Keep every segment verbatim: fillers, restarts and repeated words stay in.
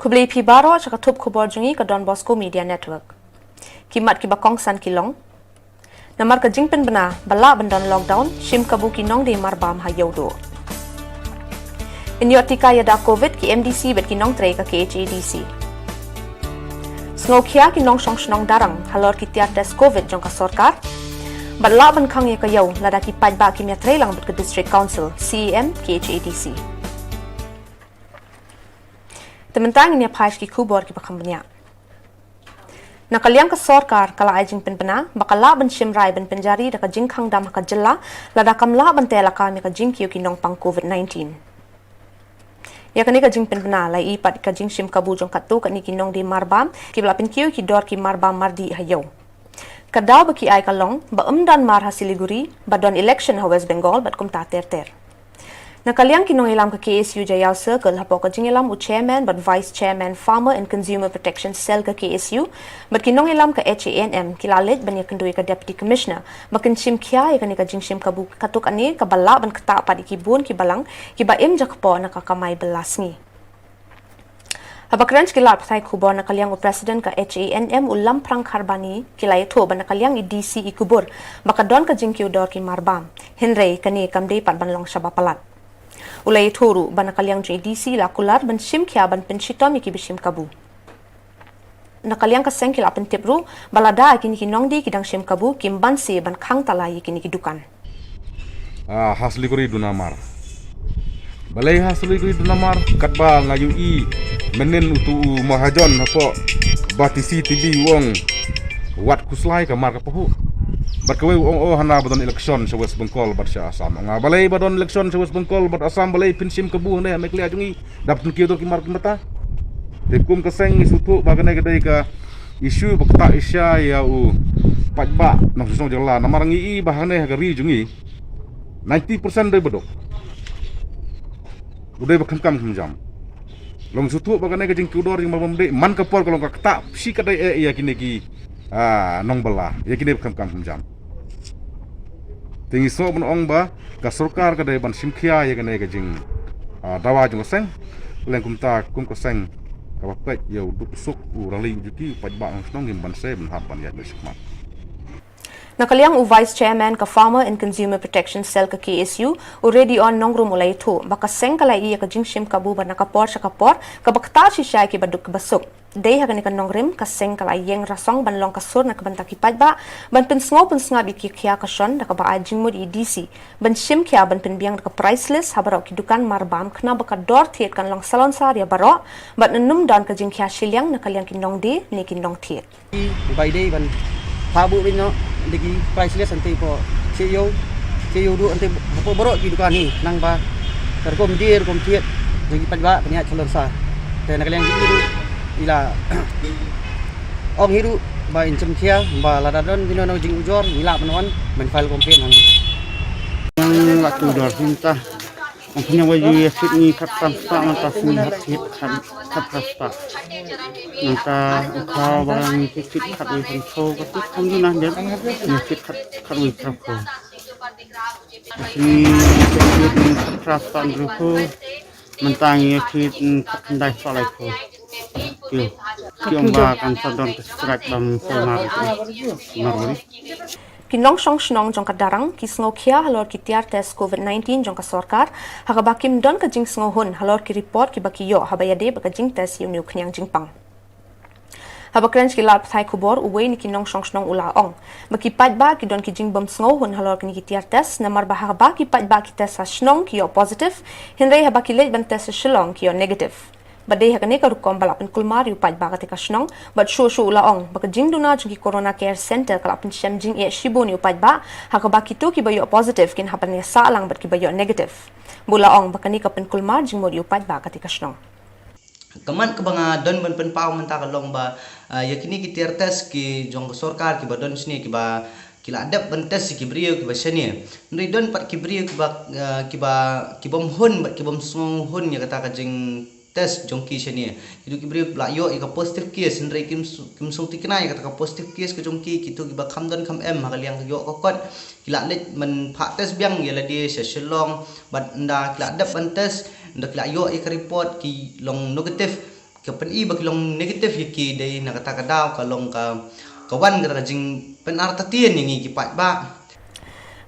Khublei phi baroh sha ka thup khubor jong ngi ka Don Bosco Media Network. Ki mat kiba kongsan ki long: Namar ka jingpynbna ba lah ban don lockdown, shim kabu ki nongdie marbam ha Ïewduh. Yn ïoh tika ïada covid ki M D C bad ki nongtrei ka K H A D C. Sngewkhia ki nongshong shnong Darrang halor ki tiar test covid jong ka sorkar. Bad lah ban khang ïa ka ïew lada ki paidbah kim ïatrei lang bad ka District Council, C E M, K H A D C. Te mynta ngin ïa phai sha ki khubor kiba kham bniah. Na ka liang ka sorkar ka la ai jingpynbna ba ka lah ban shim rai ban pynjari da ka jingkhang dam ha ka jylla lada kam lah ban teh lakam ïa ka jingkiew ki nongpang covid nineteen. Ïa kane ka jingpynbna la ïohi pat ka jingshim kabu jong katto katne ki nongdie marbam kiba la pynkiew ki dor ki marbam mardi ha ïew. Ka daw ba ki ai ka long ba ym don mar ha Siliguri, ba don election ha West Bengal bad kumta ter ter. Na ka liang ki nongïalam ka K S U Jaiaw Circle, hapoh ka jingïalam u chairman bad vice chairman Farmer and Consumer Protection Cell ka K S U bad ki nongïalam ka H A N M, ki la leit ban ïakynduh ïa ka Deputy Commissioner ba kin shim khia ïa kane ka jingshim kabu katto katne kaba lah ban ktah pat ïa ki bun ki balang kiba im jakpoh na ka kamai bylla sngi. Haba kren sha ki lad pathai khubor na ka liang u President ka H A N M u Lamphrang Kharbani, ki la ïathuh ba na ka liang i D C i kubur ba ka don ka jingkiew dor ki marbam, hynrei kane kam dei pat ban long shaba palat. U la ïathuh ruh ba na ka liang jong i D C la kular ban shim khia ban pynshitom ïa kiba shim kabu. Na ka liang ka seng ki la pyntip ruh ba lada kine ki nongdie ki dang shim kabu, kim banse ban khang tala ïa kine ki dukan. Ah, ha Siliguri duna mar. Balei ha Siliguri duna mar, katba nga ïohi mynnin utu u mahajon hapoh ba T C T B u ong wat khuslai ka mar ka pahuh. Bad kawei u ong, oh, hana ba don election sha West Bengal bad sha Assam. Nga, balei ba don election sha West Bengal bad Assam, balei phin shim kabu hangne ha Meghalaya jong ngi? Dap tun kiew dor ki mar ki mata. Te kum ka seng ngi sngewthuh ba kane ka dei ka issue ba ktah shisha ïa u paidbah nongshong shnong jong la. Namar ngi i ba hangne ha ka ri jong ngi ninety percent dei baduk. U dei ba kham kam kham jam. Long sngewthuh ba kane ka jingkiew dor jong marbam dei man ka por ka long ka ktah shi ka dei eh ïa kine ki, ah, nongbylla, ïa kine ba kham kam kham jam. Te ngi sngewbha ban ong ba ka sorkar ka dei ban shim khia ïa kane ka jing, ah, dawa jong ka seng. Leng kumta kum ka seng kaba peit ïa u duk suk u rali u juti u paidbah nongshong shnong, ngim banse ban hap ban ïaid beit shakhmat. Na ka liang u Vice Chairman ka Farmer and Consumer Protection Cell ka K S U, u Redion Nongrum, u la ïathuh ba ka seng ka la ïohi ïa ka jingshim kabu ba na ka por sha ka por kaba ktah shisha ïa kiba duk kiba suk. Dei ha kane ka nongrim ka seng ka la ïeng rasong ban long ka sur na ka bynta ki paidbah ban pynsngew pynsngap ïa ki khia ka shon da kaba ai jingmut ïa i D C ban shim khia ban pynbiang da ka price list ha baroh ki dukan marbam khnang ba ka dor thied kan long salonsar ïa baroh bad ym don ka jingkhia shiliang na ka liang ki nongdie ne ki nongthied. Bai dei ban pha buh beit noh da ki price list hangtei hapoh Ïewduh, Ïewduh hangtei hapoh baroh ki dukan hi, khnang ba ka rukom die rukom thied jong ki paidbah kan ïaid salonsar. Te na ka liang jong i ruh i la ong hi ruh ba in shim khia ba lada don bynno jingujor ngi lah ban wan ban file complaint hangne. Yang la tu dor mynta. Ong pynïaid wei ïa thied ngi khatphra spah, mynta sngi hap thied khat, khatphra spah. Mynta ong khaw ba ngi thied khatwei phew, ka thied kham ju nah dep. Ngi thied khat, khatwei phew. Ngi thied khatphra spah hynriew phew. Mynta ngi thied khatkhyndai spah laiphew. Ki, ki ong ba kan sa don ka strike bam phew mar. Mar wari. Ki nongshong shnong jong ka Darrang ki sngewkhia halor ki tiar test covid nineteen jong ka sorkar, ha kaba kim don ka jingsngewhun halor ki report kiba ki ïoh haba ïadei bad ka jingtest ïa une u khñiang jingpang. Haba kren sha ki lad pathai khubor, uwei na ki nongshong shnong u la ong ba ki paidbah ki don ki jingbym sngewhun halor kine ki tiar test, namar ba ha kaba ki paidbah ki test ha shnong ki ïoh positive, hynrei haba ki leit ban test ha Shillong ki ïoh negative. Bad dei ha kane ka rukom ba la pynkulmar ïa u paidbah katei ka shnong, bad shuh shuh u la ong ba ka jingduna jong ki Corona Care Centre ka la pynshem jingeh shibun ïa u paidbah, ha kaba kito kiba ïoh positive kin hap ban ïasah lang bad kiba ïoh negative. Bad u la ong ba kane ka pynkulmar jingmut ïa u paidbah katei ka shnong. Ka mat kaba nga don ban pynpaw mynta ka long ba, ah, ïa kine ki tiar test ki jong ka sorkar kiba don shane kiba ki la dep ban test ïa ki briew kiba shane. Hynrei don pat ki briew kiba, ah, kiba, kibym hun bad kibym sngewhun ïa kata ka jing test jong ki shane. Kito ki briew la ïoh ïa ka positive case, hynrei kim su-, kim sngewthikna ïa kata ka positive case ka jong ki, kito kiba kham don kham em ha ka liang ka ïoh ka kot. Ki la leit ban phah test biang ïa lade sha Shillong, bad ynda ki la dep ban test, ynda ki la ïoh ïa ka report ki long negative. Ka pyni ba ki long negative ïa ki dei na kata ka daw ka long ka, ka wan kata ka jingpynartatien ïa ngi ki paidbah.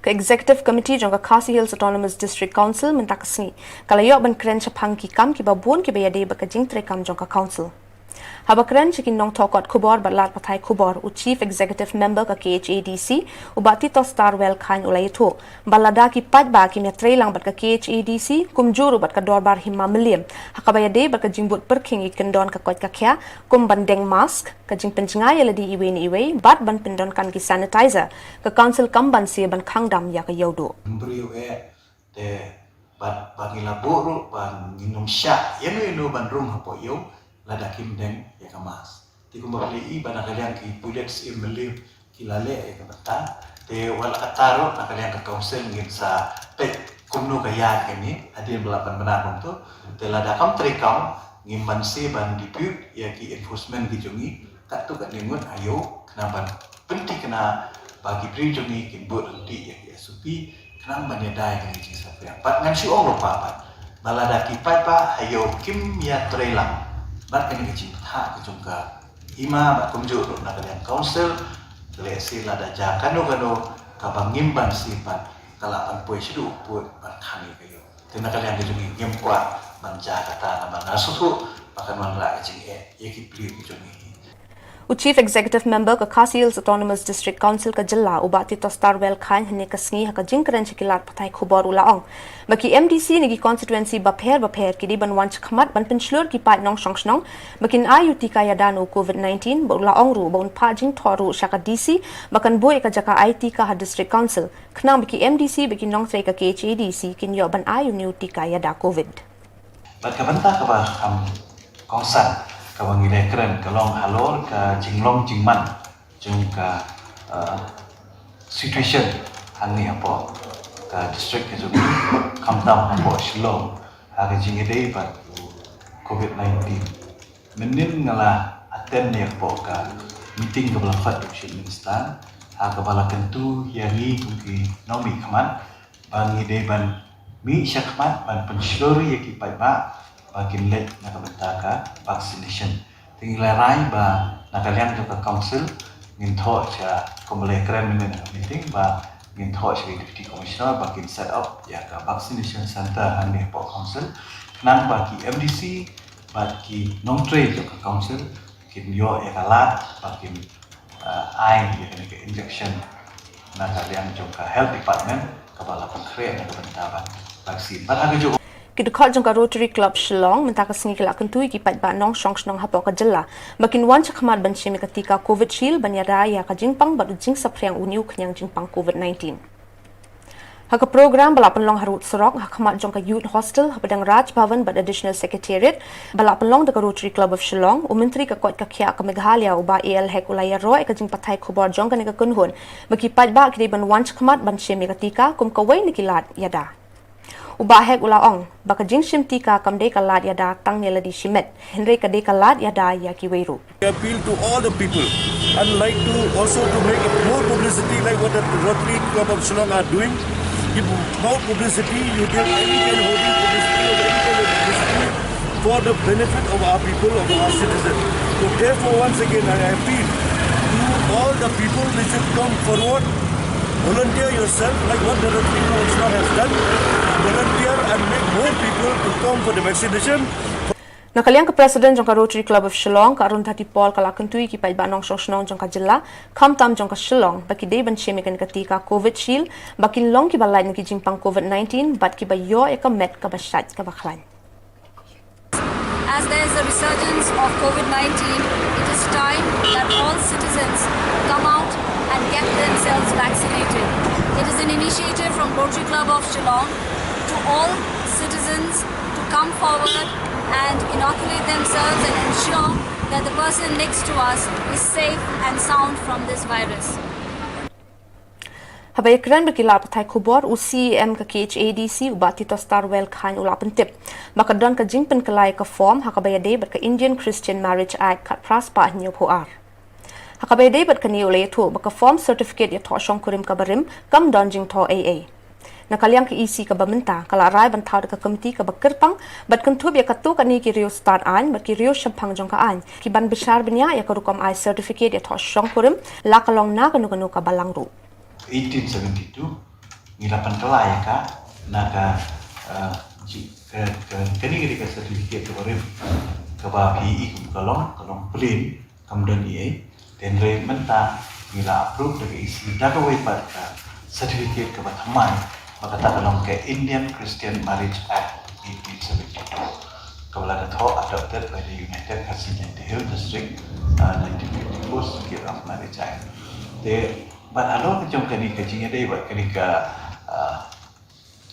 Ka Executive Committee jong ka Khasi Hills Autonomous District Council mynta ka sngi ka la ïoh ban kren shaphang ki kam kiba bun kiba ïadei bad ka jingtreikam jong ka Council. Haba kren sha ki nongthoh kot khubor bad lad pathai khubor, u Chief Executive Member ka K H A D C, u Bah Titostar Wellkhaiñ u la ïathuh ba lada ki paidbah kim ïatreilang bad ka K H A D C, kumjuh ruh bad ka Dorbar Hima Mylliem ha kaba ïadei bad ka jingbud pyrkhing ïa ki kyndon ka koit ka khiah, kum ban deng mask, ka jingpynjngai ïa lade iwei na iwei bad ban pyndonkam ki sanitizer, ka Council kam banse ban khang dam ïa ka ïewduh. Briew eh te ba, ba ngi la buh ruh ba ngin ym shah ïa no ïa no ban rung hapoh ïew lada kim deng ïa ka mask. Te kumba phi i ba na ka liang ki pulit syiem Mylliem ki la leh ïa ka bynta. Te wat la katta ruh na ka liang ka Council ngin sa peit kumno ka ïaid kane hadien ba la pynbna kumto. Te lada kam treikam ngim banse ban depute ïa ki enforcement ki jong ngi katto katne ngut ha ïew khnang ban pynthikna ba ki briew jong ngi kin bud ryntih ïa ki S O P khnang ban ïada ïa ki jingsaphriang. Bad ngan shu ong lypa pat ba lada ki paidbah ha ïew kim ïatreilang bad kane ka jingthoh ka jong ka Hima bad kumjuh ruh na ka liang Council, lehse lada jia kano kano kaba ngim banse pat ka lah ban poi shaduh u pud ban khang ïa ka ïew. Te na ka liang ka jong ngi ngim kwah ban jia kata namar nga sngewthuh ba kan wanrah ka jingeh ïa ki briew ki jong ngi. U Chief Executive Member ka Khasi Hills Autonomous District Council ka jylla, u Bah Titostar Wellkhaiñ, hynne ka sngi ha ka jingkren sha ki lad pathai khubor u la ong ba ki M D C na ki constituency bapher bapher ki dei ban wan shakhmat ban pynshlur ki paid nongshong shnong ba kin ai u tika ïada na u Covid nineteen, bad u la ong ruh ba un phah jingthoh ruh sha ka D C ba kan buh ïa ka jaka ai tika ha District Council khnang ba ki M D C bad ki nongtrei ka K H A D C kin ïoh ban ai une u tika ïada Covid. Bad ka bynta kaba kham kongsan kaba ngi la kren ka long halor ka jinglong jingman jong ka, uh, situation hangne hapoh ka district ka jong ngi, khamtam hapoh Shillong ha ka jingïadei bad Covid nineteen. Mynnin nga la attend ïa hapoh ka meeting kaba la khot u Chief Minister ha kaba la kyntu ïa ngi kum ki nongmihkhmat ba ngi dei ban mih shakhmat ban pynshlur ïa ki paidbah ba kin leit na ka bynta ka vaccination. Te ngi la rai ba na ka liang jong ka Council ngin thoh sha, kumba la kren mynne na ka meeting, ba ngin thoh sha ki Deputy Commissioner ba kin set up ïa ka vaccination center hangne hapoh Council khnang ba ki M D C bad ki nongtrei jong ka Council kin ïoh ïa ka lad ba kin, uh, ai ïa kane ka injection na ka liang jong ka Health Department kaba la pynkhreh na ka bynta ban vaccine. Bad ha kajuh ki dkhot jong ka Rotary Club Shillong mynta ka sngi ki la kyntu ïa ki paidbah nongshong shnong hapoh ka jylla ba kin wan shakhmat ban shim ïa ka tika Covidshield ban ïada ïa ka jingpang bad u jingsaphriang une u khñiang jingpang Covid nineteen. Ha ka program ba la pynlong harud surok ha khmat jong ka Youth Hostel hapdeng Raj Bhavan bad Additional Secretariat ba la pynlong da ka Rotary Club of Shillong, u Myntri ka koit ka khiah ka Meghalaya u Bah A L Hek u la ïaroh ïa ka jingpathai khubor jong kane ka kynhun ba ki paidbah ki dei ban wan shakhmat ban shim ïa ka tika kum kawei na ki lad ïada. U Bah Hek u la ong ba ka jingshim tika kam dei ka lad ïada tang ïa lade shimet, hynrei ka dei ka lad ïada ïa kiwei ruh. I appeal to all the people and like to also to make more publicity like what the Rotary Club of Shillong are doing. Give more publicity, you give any kind of publicity or any kind of publicity for the benefit of our people, of our citizens. So therefore, once again, I appeal to all the people, they should come forward, volunteer yourself, like what the Rotary Club of Shillong has done, volunteer and make more people to come for the vaccination. Na ka liang ka President jong ka Rotary Club of Shillong, ka Arundhati Paul, ka la kyntu ïa ki paidbah nongshong shnong jong ka jylla, khamtam jong ka Shillong, ba ki dei ban shim ïa kane ka tika Covidshield ba kin long kiba lait na ki jingpang Covid nineteen bad kiba ïoh ïa ka met kaba shait kaba khlaiñ. As there is a resurgence of Covid nineteen, it is time that all citizens come out and get themselves vaccinated. It is an initiative from Rotary Club of Shillong to all citizens to come forward and inoculate themselves and ensure that the person next to us is safe and sound from this virus. Haba ïakren bad ki lad pathai khubor, u C E M ka K H A D C, u Bah Titostar Wellkhaiñ, u la pyntip ba ka don ka jingpynkylla ïa ka form ha kaba ïadei bad ka Indian Christian Marriage Act khatphra spah hynñiewphew ar. Ha kaba ïadei bad kane u la ïathuh ba ka form certificate ïathoh shongkurim kaba rim kam don jingthoh ei ei. Na ka liang ka E C kaba mynta, ka la rai ban thaw da ka komiti kaba kyrpang, bad kynthup ïa katto katne ki riew stad aiñ, bad ki riew shemphang jong ka aiñ, ki ban bishar bniah ïa ka rukom ai certificate ïathoh shongkurim, la ka long na kano kano ka balang ruh. eighteen seventy-two, ngi la pynkylla ïa ka, na ka, eh, ji-, ka, ka, kane ka dei ka certificate kaba rim, kaba phi i kum ka long, ka long plain, kam don ei ei. Hynrei mynta ngi la approve da ka E C da kawei pat ka certificate kaba thymmai, ba kata ka long ka Indian Christian Marriage Act eighteen seventy-two, kaba la da thoh adopted by the United Khasi Jaintia Hills District, uh, nineteen fifty-four, Certificate of Marriage Act. Te bad halor ka jong kane ka jingïadei bad kane ka, uh,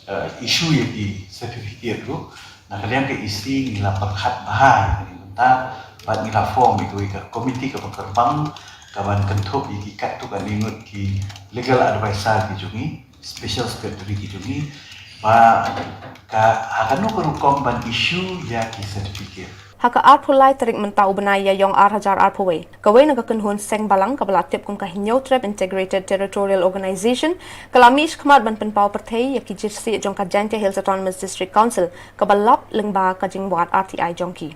uh, issue ïa ki certificate ruh, na ka liang ka E C ngi la pyrkhat bha ïa kane mynta, bad ngi la form ïa kawei ka komiti kaba kyrpang, kaban kynthup ïa ki katto katne ngut ki legal advisor ki jong ngi, special secretary ki jong ngi, ba ka, ha kano ka rukom ban issue ïa ki certificate. Ha ka arphew lai tarik mynta u bnai Ïaïong ar hajar arphew wei, kawei na ka kynhun seng balang kaba la tip kum ka Hynñiewtrep Integrated Territorial Organization, ka la mih shakhmat ban pynpaw pyrthei ïa ki jyrsieh jong ka Jaintia Hills Autonomous District Council, kaba lap lyngba ka jingwad R T I jong ki.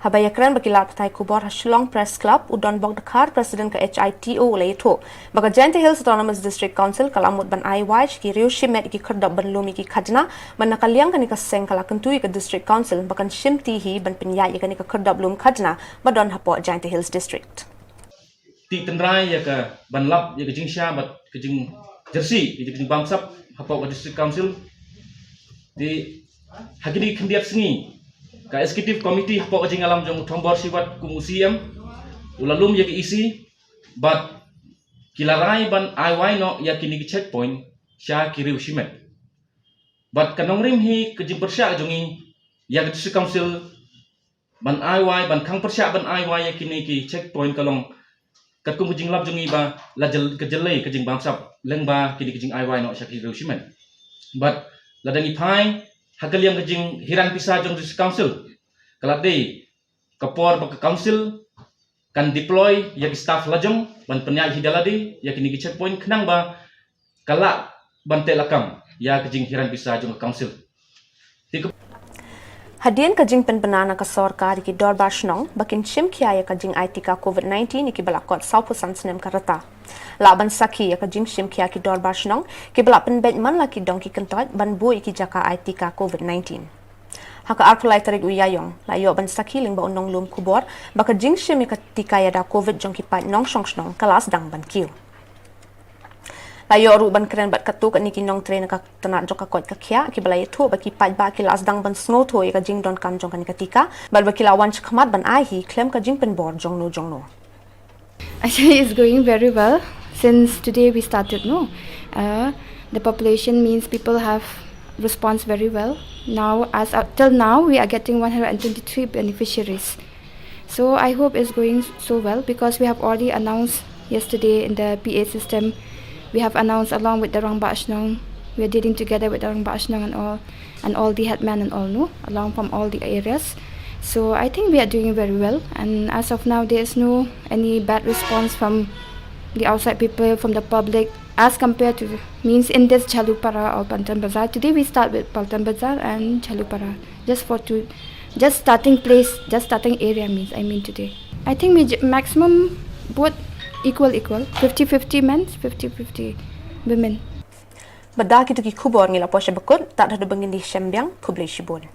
Haba ïakren bad ki lad pathai khubor ha Shillong Press Club, u Donbok Dkhar, President ka H I T O, u la ïathuh ba ka Jaintia Hills Autonomous District Council ka la mut ban ai wai sha ki riew shimet ïa ki khyrdop ban lum ïa ki khajna, bad na ka liang kane ka seng ka la kyntu ïa ka District Council ba kan shimti hi ban pynïaid ïa kane ka khyrdop lum khajna ba don hapoh Jaintia Hills District. Tih tynrai ïa ka ban lap ïa ka jingshisha bad ka jingjyrsieh, ïa ka jingbamsap hapoh ka District Council. Te ha kine ki khyndiat sngi, ka Executive Committee hapoh ka jingïalam jong u Thombor Shiwat kum u C E M, u la lum ïa ka E C, bad ki la rai ban ai wai noh ïa kine ki checkpoint sha ki riew shimet. Bad ka nongrim hi ka jingpyrshah jong ngi ïa ka District Council ban ai wai, ban khang pyrshah ban ai wai ïa kine ki checkpoint ka long katkum ka jinglap jong ngi ba la jyllei, ka jyllei ka jingbamsap lyngba kine ki jingai wai noh sha ki riew shimet. Bad lada ngi phai ha ka liang ka jinghiran pisa jong District Council, ka la dei ka por ba ka Council kan deploy ïa ki staff la jong ban pynïaid hi da lade ïa kine ki checkpoint khnang ba ka lah ban teh lakam ïa ka jinghiran pisa jong ka Council. Hadien ka jingpynbna na ka sorkar ïa ki dorbar shnong ba kin shim khia ïa ka jingai tika COVID nineteen ïa kiba la kot sawphew san snem ka rta, lah ban sakhi ïa ka jingshim khia ki dorbar shnong kiba la pynbeit man la ki dong ki kyntoit ban buh ïa ki jaka ai tika COVID nineteen. Ha ka arphew lai tarik u Ïaïong, la ïoh ban sakhi lyngba u nonglum khubor ba ka jingshim ïa ka tika ïada COVID jong ki paid nongshong shnong ka la sdang ban kiew. La ïoh ruh ban kren bad katto katne ki nongtrei na ka tnat jong ka koit ka khiah kiba la ïathuh ba ki paidbah ki la sdang ban sngewthuh ïa ka jingdonkam jong kane ka tika bad ba ki la wan shakhmat ban ai hi khlem ka jingpynbor jongno jongno. Actually, it's going very well since today we started, no? Uh, the population means people have response very well. Now, as uh, till now, we are getting one hundred twenty-three beneficiaries. So I hope it's going so well because we have already announced yesterday in the P A system. We have announced along with the Rangbah Shnong. We are dealing together with the Rangbah Shnong and all, and all the headmen and all, no, along from all the areas. So I think we are doing very well, and as of now, there is no any bad response from the outside people, from the public, as compared to, means, in this Jhalupara or Paltan Bazar. Today we start with Paltan Bazar and Jhalupara, just for two, just starting place, just starting area, means, I mean, today. I think we j- maximum both equal equal, fifty fifty men, fifty fifty women. Bad da kito ki khubor ngi la poi sha bakut, tad haduh ban ïakynduh shem biang, khublei shibun.